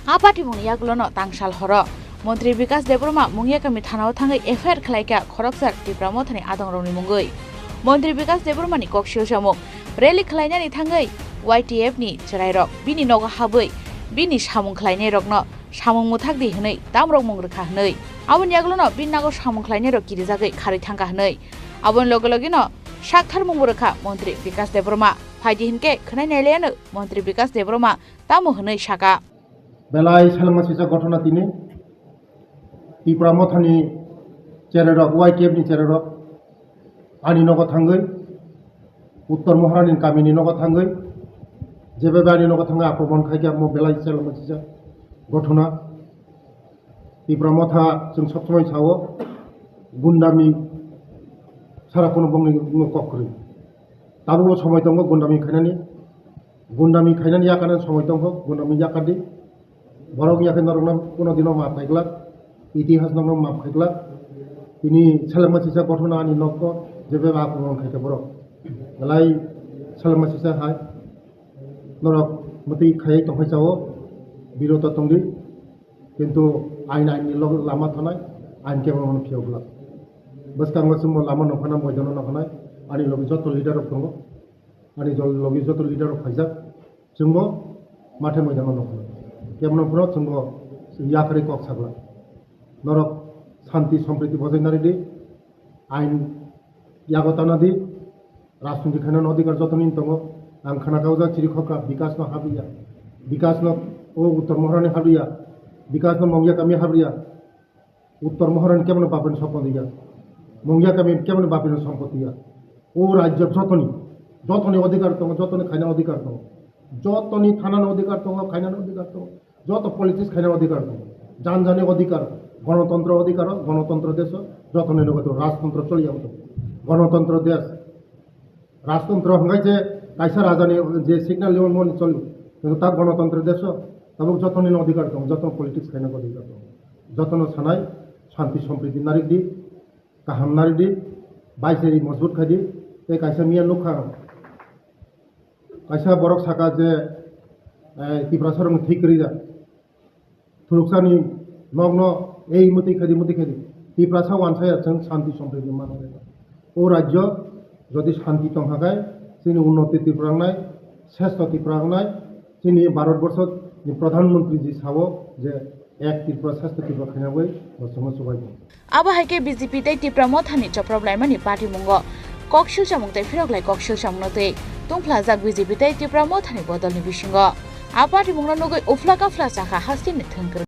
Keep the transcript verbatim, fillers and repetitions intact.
A patimungni yagulono tangsal horo Montri Bikas Debbarma Mungyakami thanao thangwi F I R khlaikha khoroksa Tipra Mothani adongrokni mungwi. Montri Bikas Debbarmani kok silsamung, rally khlainani thangwi Y T F ni chwrairok bini nogo habwi bini samung khlainairokno samung mwthak di hwnwi tamrok mung rwkha hwnwi. Aboni yagulono bini nogo samung khlainairok kirijagwi kharwi thangkha hwnwi. Aboni loge logeno sakthar mungbo rwkha Montri Bikas Debbarma. Phaidi hinkhe khwnai nailaiano Montri Bikas Debbarma tamo hwnwi saka. Belai selengma sisa ghotona tini Tipra Mothani chererok, Y T F ni chererok ani nogo thangwi, Uttor Moharani kamini nogo thangwi, jebe ani nogo thangwi akromon khaikha, mo belai selengma sisa ghotona. Tipra Motha chwng sob somoi sao, gundami sara kuno bongni bumung kok kwrwi. Tabukbo somoi tongo gundami khainani. Gundami khainani yakarnani somoi tongkho, gundami yakardi. Borok yakhe norokno kuno dino maaf khaiglak, itihas norokno maaf khaiglak. Tini selengma sisa ghotona ani nokho jebe akromon khaikha borok. Belai selengma sisa hai norok mwtwi khaiwi tongphai sao, biroto tongdi. Kintu ain, ain ni log-, lama thanai, ain kebo mano phiyok glak. Bwskango chwngbo lama nokhanai, moidano nokhanai, ani logi joto leader rok tongo. Ani jol-, logi joto leader rok phaijak, chwngbo mathe moidano nokhanai. Kebo no phano chwngbo yakarwi kok saglak. Norok santi sompriti bojai naridi, ain yago tana di, rajniti khainani odhikar jotoni tongo. Ang khana kaujak chiri khokha, Bikasno habriya, Bikasno o Uttor Moharani habriya, Bikasno Mongya kami habriya. Uttor Moharani kebono bapni sompoti ya, Mongya kami kebono bapni sompoti ya. O rajyo jotoni, jotoni odhikar tongo, jotoni khaina odhikar tongo, jotoni thanani odhikar tongo, khainani odhikar tongo. Joto politics khaina odhikar tongo. Jan jani odhikar, gonotontro odhikar, gonotontro deso, jotoni nogo to rajtontro choli ya to. Gonotontro des, rajtontro hwnkhai je kaisa rajani je signal liyo moni choli. Kintu ta gonotontro deso, tabuk jotoni no odhikar tongo, joto politics khaina odhikar tongo. Jotono sanai, shanti sompriti narik di, kaham narik di, baiseri mojbut khai di, tei kaisa miya nukha. Kaisa borok saka je, eh, Tiprasa rokni thwi kwrwi ya. Thuruksa ni nokno ei mwtwi khaidi, mwtwi khaidi. Tiprasa wansaya chwng shanti sompriti manwi. O rajyo jodi shanti tongkha khai chini unnoti Tripura wngnai, sreshto Tripura wngnai, chini Bharat Borsho ni Pradhan Mantri ji sao je ek Tripura, sreshto Tripura khaina bai bo chwngno chubai. Abo hai khe B J P tei Tipra Mothani choprop laimani patimungo kok silchamung tei phirok lai kok silchamungno twi tungphlajak B J P tei Tipra Mothani bodolni bisingo. A patimungno nugwi uphla kaphla chakha hasteni thwng kwrwi.